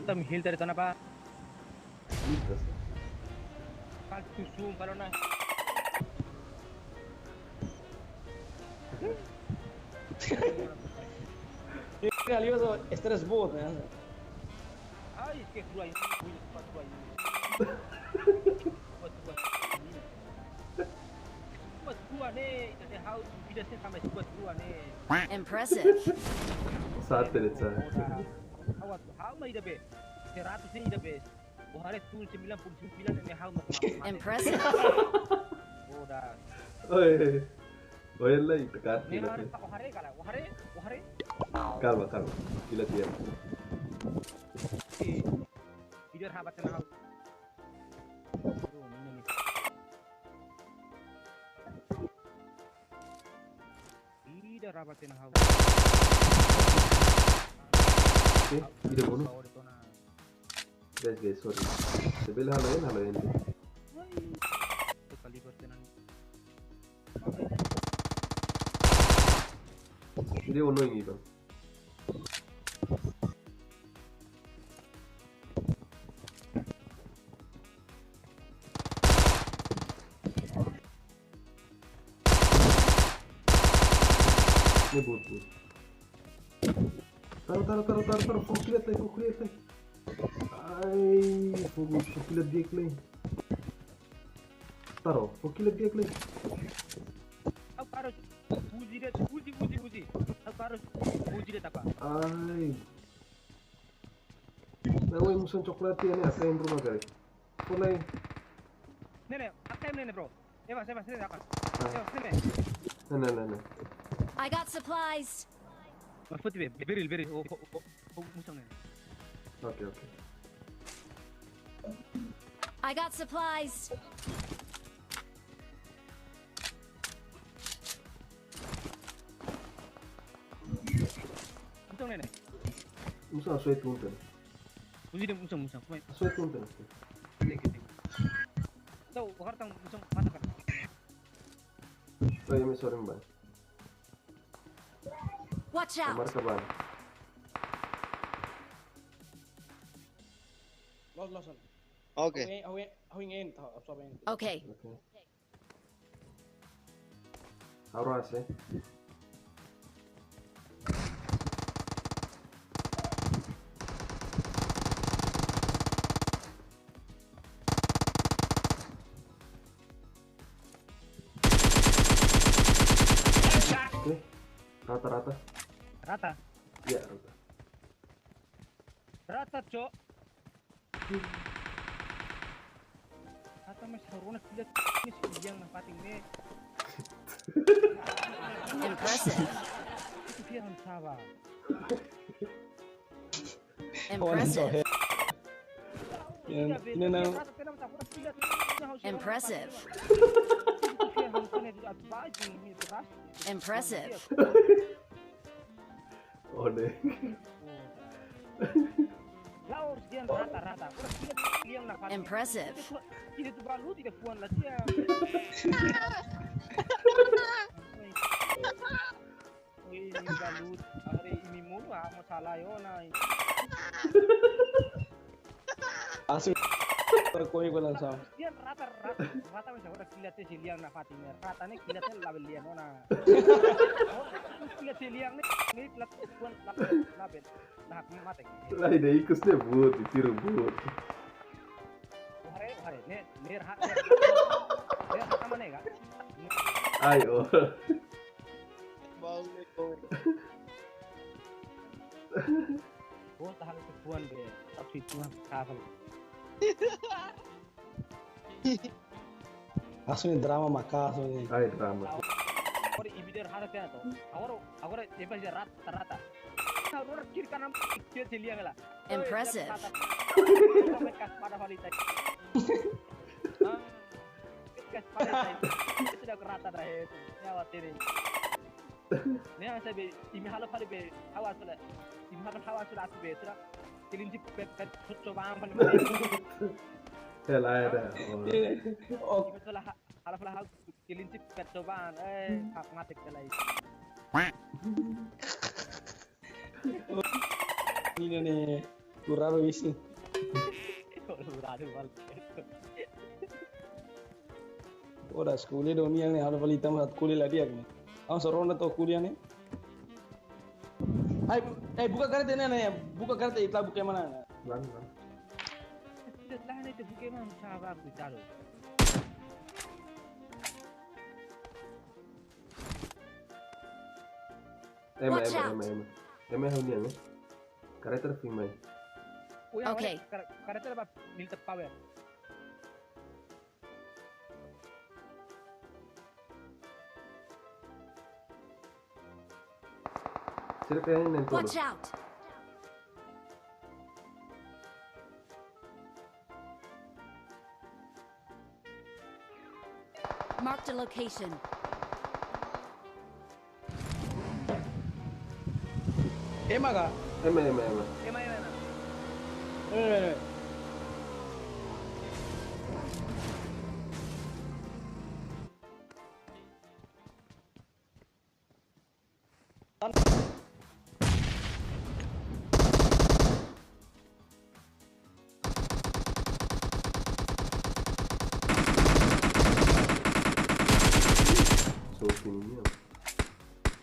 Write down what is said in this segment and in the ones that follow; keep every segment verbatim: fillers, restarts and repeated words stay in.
Tam hil dari tanah pa. Litas. Kal tusum kalau na. Ini kali itu stres bot ya. Ai, ke dua ini, dua ini. Dua, dua. Dua, dua ne, ita te hau, ida se sama dua, dua ne. Impressive. Satu deh, satu. Hau, hau mai ida be. Seratus ini ida be. Oh, haree tun sembilan puluh sembilan ne hau mak. Impressive. Oh, dah. Oi. Oi, lai, tekan. Ne haree, haree kala, haree, haree. Kalma, kalma. Ila dia. Ida rabat na hau. Ida rabat na hau. Oke, ida bonu. Guys, guys, sorry. Sebel halo en, halo en. Kali bertenan. Ida bonu ini, bang. Ini bot, bot. Taro, taro, taro, taro, taro. Fokus lihat, fokus lihat. Ai, fokus, fokus lihat dia, Clay. Taro, fokus lihat dia, Clay. Au karo, uzi dia, uzi, uzi, uzi. Au karo, uzi dia tapa. Ai. Nah, woi, musuh coklat ya, nih, apa yang berubah, guys? Mulai. Ne'e, ne'e, A K M ne'e, ne'e, bro. Eva, Eva, sini, Eva. Ah. Eva, sini. Ne'e, ne'e, ne'e, ne'e. I got supplies. Mas foto be, beril, beril. Oh, oh, oh, oh, musang ne'e. Oke, oke. I got supplies. Musang ne'e, ne'e. Musang, soe tunten. Uzi dia musang, musang. Kemai. Soe tunten. Tahu, bakar tang musang mata kan. Soe, imi sorry, bang. Watch out! Marka, bang. Lost, lost. Oke. Hau ingin, hau ingin, hau ingin, hau ingin. Oke. Oke. Ha'u rasa, eh. Oke. Rata, rata. Rata? Iya, rata. Rata, Cok. Rata, mas haruna kila ni si yang na fatin ne'e. Impressive. Itu dia orang Sabah. Impressive. Yang ini na. Impressive. Impressive. Oh, deh. Laos dia rata-rata. Orang tidak liang na fatin. Impressive. Tidak tu balu, tidak puan lah dia. Oi, balu, hari ini mulu, ah, masalah yo, nah. Asli, terkohi ko langsung. Dia rata-rata, rata macam orang kilat si liang na fatin ne'e. Rata ne'e kilat ne'e label liang ona. Oh, kilat si liang ne'e, ne'e kilat puan label, label. Nah, mate. Lai, ida ikus ne'e bot, tiru bot. Hare, hare, ne'e, ne'e rahat, ne'e rahat. Ne'e rahat mana ya, Kak? Ai, oh. Bang, ne'e kau. Oh, tahan itu puan be. Tapi puan kapal. Asli drama maka asli. Ai, drama. Agora, ibidar hara tena to. Agora, agora, eba je rata, rata. Agora kiri kanan, kiri si liang la. Impressive. Kas pada fali tadi. Ah, kas pada tadi. Sudah rata dah, eh. Nyawa tiri. Ne'e, asa be, imi halo fali be, hawa sula. Imi halo hawa sula atu be, sula. Kilinci pet, pet, pet, coba aman. Hela, hela. Oh. Imi sula ha-, halo fali hal, kilinci pet, coba, eh, hak mati kala. Ini nih. Kurang isi. Kurang mal. Ora, skuli do nian ne'e, halo bali tam hat kuli la di'ak ne'e. Awas ronda to kuli ne'e. Ai, ai, buka kareta ne'e, ne'e. Buka kareta ita buka mana? Lan, lan. Tidak lah, ne'e buka mana, sabar, kuitadu. Ema, Watch ema, out! Ema, ema. Ema, hau nian, eh. Kareta fim mai. Oke. Kare-, kareta ba militer power. Sira kayak ini nonton. Watch out! Marked a location. Ema ka? Ema, ema, ema. Ema, ema, ema. Ema, ema, ema. So, sini ni, ya.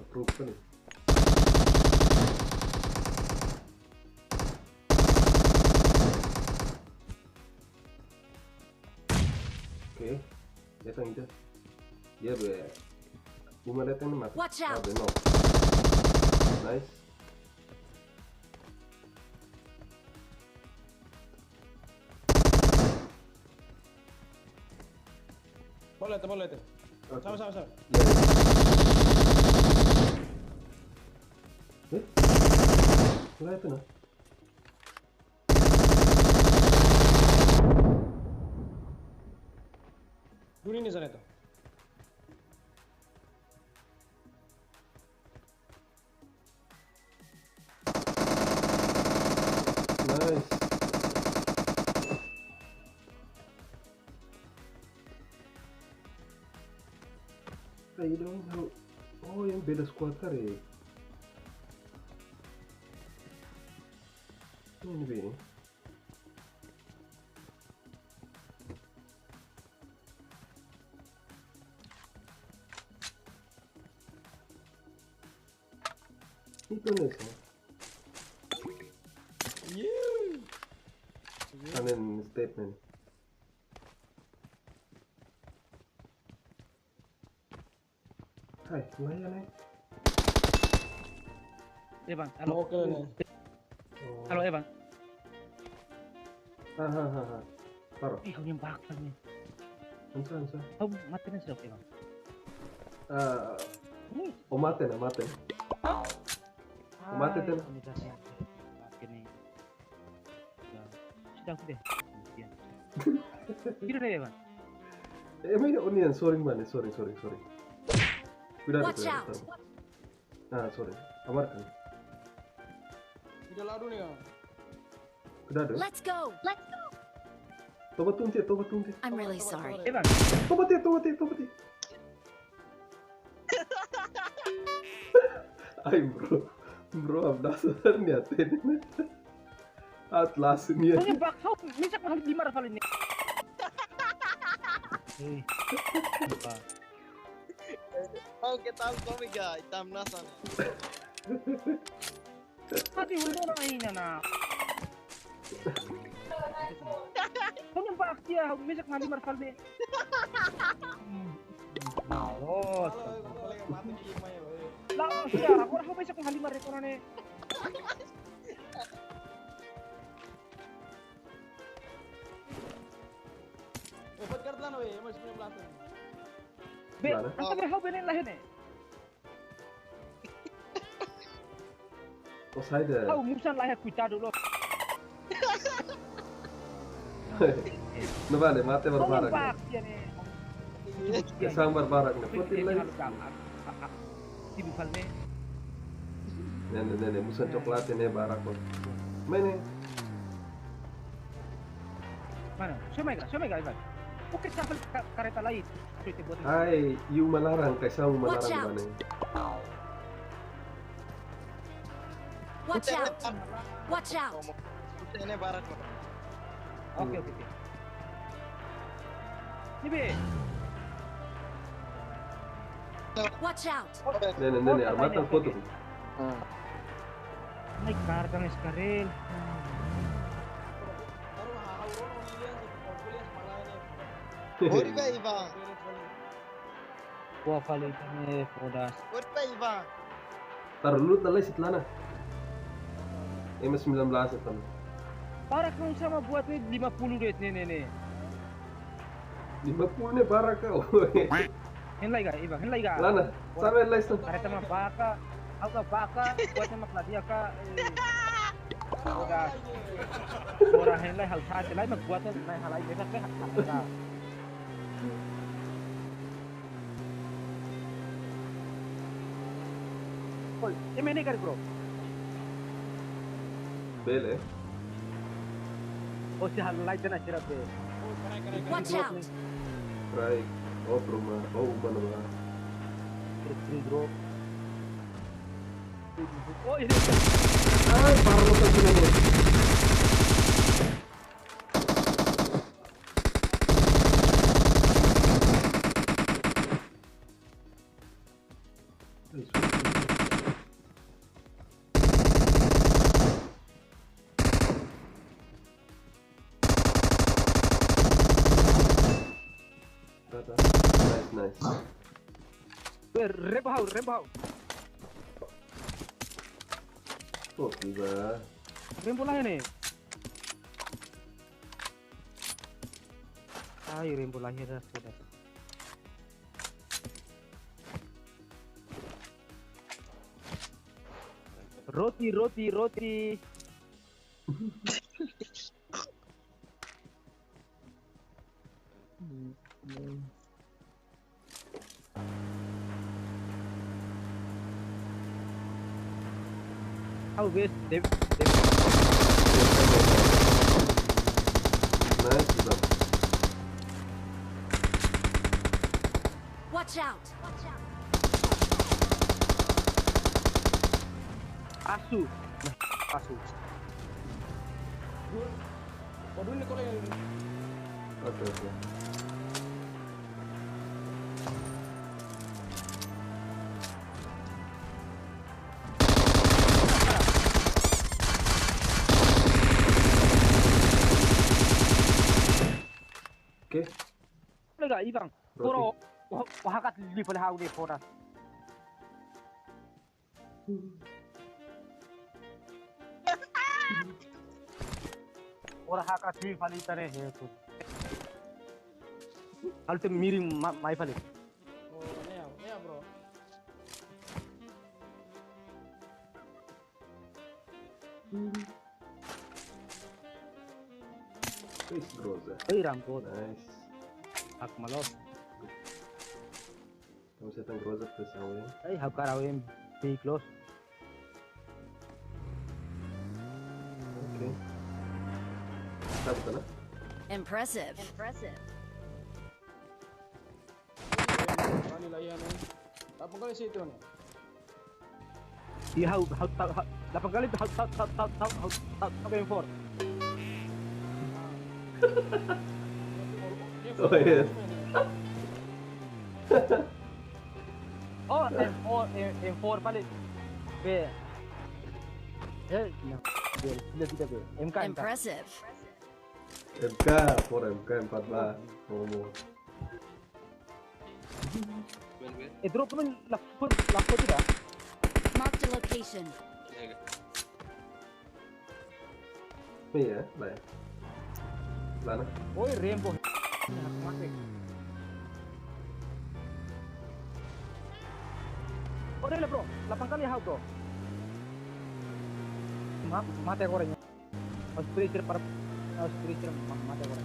Approve kali. Oke. Datang itu. Dia be. Uma datang ni mati. Watch out! Ah, be, no. Nice. Boleh tu, boleh tu. Oke. Sama, sama, sama. Iya, iya. Eh? Kenapa itu, nah? Duni ni sana itu. Nice. Ai, ida, oh, yang beda squad kare. Ini be. Itu nih, sih. Yeah. Kanen statement. Hai, lumayan, eh. Eh, Bang, halo. Oke, nih. Oh. Halo, eh, Bang. Ha, ha, ha, ha. Taro. Eh, hau yang bakal nih. Ansa, ansa. Hau mate nih, siap, eh, Bang. Eh, hmm. Oh, mate, nah, mate. Oh, mate, ai, ten. Kami kasih mate nih. Ya. Sudah, sudah. Ya. Tidak ada, ya, Bang? Eh, emang ya, oh, nian, sorry, man, sorry, sorry, sorry. Cuidado, watch out. Cuidado, cuidado. Ah, sorry. Amarkan. Ida ladu ni, ya. Cuidado, eh. Let's go. Let's go. Toba tunti, toba tunti. I'm really sorry. Eh, Bang. Toba ti, toba ti, toba ti. Ai, bro. Bro, abdasa ni aten. Atlas ni. Hanya bak, hau, mesak mahal lima ratus kali ni. Eh, apa? Oke, tam komi ga, itam nasan. Mati ulun orang ini, nah. Kau nampak dia, mesak mahal lima ratus kali ni. Los. Laos ya, aku rasa mesak mahal lima ratus kali ni. Dapat kartu we, masih punya belakang. Be, mana? Anta be hau benen lahe ne'e. Oh, sai de. Hau musan lahe, cuidado lo. No vale, mate barbarak ne'e. Hau yang bak, ya, ne'e. Kesan barbarak ne'e. Fotin lagi. Ibu Falme. Ne'e, ne'e, ne'e, ne'e, musan coklat ne'e barak ko. Mana? Só mega, só mega, Ivan. Oke, sampai ka-, kareta lain. Só itu buat. Ai, yu malarang, kaisa yu malarang. Watch out. Bane. Watch out. Watch out. Ne'e barak. Oke, oke, oke. Ini be. Watch out! Ne'e, ne'e, ne'e, ne'e, armata foto. Ah. Naik karga nges karel. Ori ka Ivan? Boa fali ne'e fodas. Ori ka Ivan? Taruh dulu, talai setelahnya. M sembilan belas itu. Para kau sama buat ne'e lima puluh duit ne'e, ne'e, ne'e. Lima puluh ne'e para kau. Hein lai ka, Ivan, hein lai ka. Lana, sama lai sen. Kareta mak baka, ha'u ka baka, buat ne'e mak ladi'ak ka, eh. Fodas. Ora hein lai hal sa, lai mak buat ne'e, lai halai beda pe hal sa. Oi, imi ne'e karik, bro? Bele. Oh, si hal lain tena sira be. Watch out! Rai, oh, bro, ma, oh, uma na ba. Terus, terus, bro. Oh, ini. Ai, parah lo, bro. Nice, nice. Weh, rembo ha'u, rembo ha'u. Oh, tiba. Rembo lah ini. Ai, rembo lahir dah, sudah. Roti, roti, roti. Ha'u bes, Dev, Dev. Nice, Dev. Watch out! Asu. Asu. Oke, oke. Oke. Lega, Ivan. Roti. Poro, wa-, wa hakat li fali ha'u ne'e fodas. Ora hakat li fali tare he tu. Hal te miring ma-, mai fali. Oh, ne'e ya, ne'e ya, bro. Wis, groza. Ei, rampot. Nice. Hak malot. Kamu setan groza ke sawe. Ei, hak karawe. Be close. Oke. Sabe, tá lá? Impressive. Impressive. Kali lah ya, nih. Delapan kali situ, nih. Iya, hau, hau, hau, hau, delapan kali, hau, hau, M four. Oh, iya. Oh, M four, M-, M four balik. Be. Eh, nah, be, sudah kita be. M K, M K. Impressive. M K, por M K empat belas. Promo. Eh, drop men lapor, lapor tidak? Mark the location. Iya, baik. Mana? Oi, rembo. Mate. Oh, dele, bro. Delapan kali hau, bro. Ma-, mate agora. Aos pressure para, aos pressure ma-, mate agora.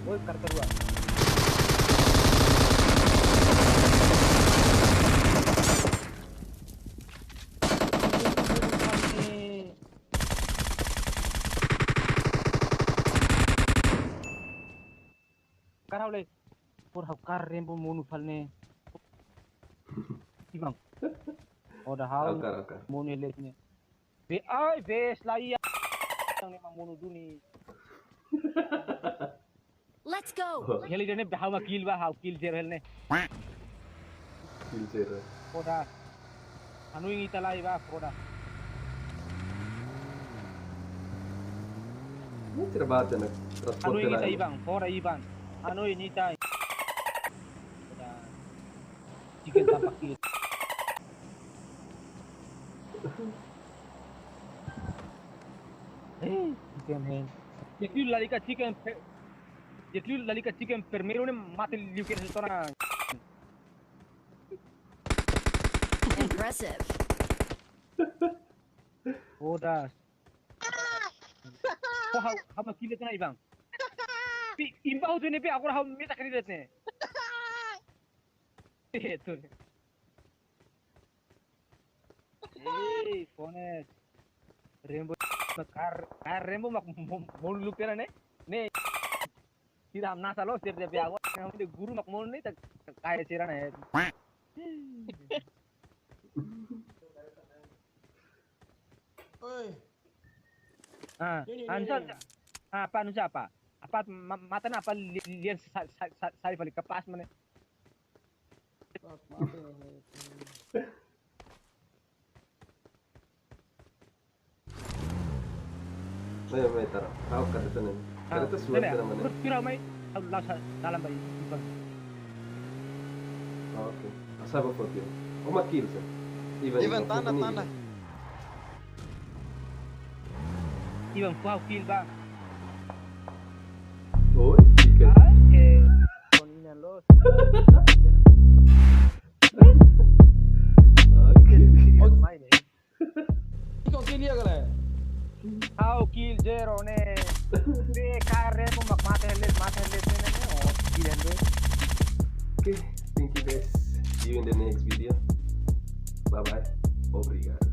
Oi, karta dua. Karau le, por hau kar rembo monu fali ne'e. Ibang. Oda hau. Oke, oke. Monu le ne'e. Be ai, be selaia. Yang ne'e mak monu duni. Let's go. Heli ne'e ha'u mak kill ba, ha'u kill zero heli ne'e. Kill zero. Foda. Hanoin ita lai ba, foda. Ini cerbat ya, nak. Transport Hanoin ita lai. Ibang, foda Ibang. Hanoin ita. Foda. Chicken tanpa kill. Eh, chicken head. Jadi lalika chicken pe-, jadi lalika chicken primeiru ne'e mate liu ke sentona. Impressive. Foda. Oh, ha'u, ha'u mak kill tiha ona Ibang. Pi, Ibang tu ne'e pi, agora ha'u meta kredit ne'e. Eh, tu. Ei, kone. Rainbow kar, kar Rainbow mak mo-, mo-, monu lupa ne'e. Ne'e. Tidak nasa lo, setiap dia awak, yang de guru mak monu ne'e, tak, tak kayak sirana ya. Oi. Ah, Ini, ini, ansa, ini. Apa, ansa apa? Apa, ma-, mata na apa li-, lian sa-, sa-, sa-, sa-, fali kapas mana? Pas mati, ya, ya. Mai, mai, tara. Ha'u kareta ne'e. Ah, kareta suara ne'e, tara mana? Ber-, pira mai? Ha'u lasa dalam bai, Ibang. Ah, oke. Asal ba foto. Oh, mak kill, sir. Ibang, Ibang, Ibang, tanda, foto ni, tanda. Ibang. Ibang, kau kill, Bang. Oh, tiga. Oke. Koninan los. Oke. Mai, mai. Iko kill dia kala. Ha'u kill zero ne'e. Be kare mo mak mate heles, mate heles ne'e ne'e. Oh, kill hende. Okay, thank you guys. See you in the next video. Bye bye. Obrigado.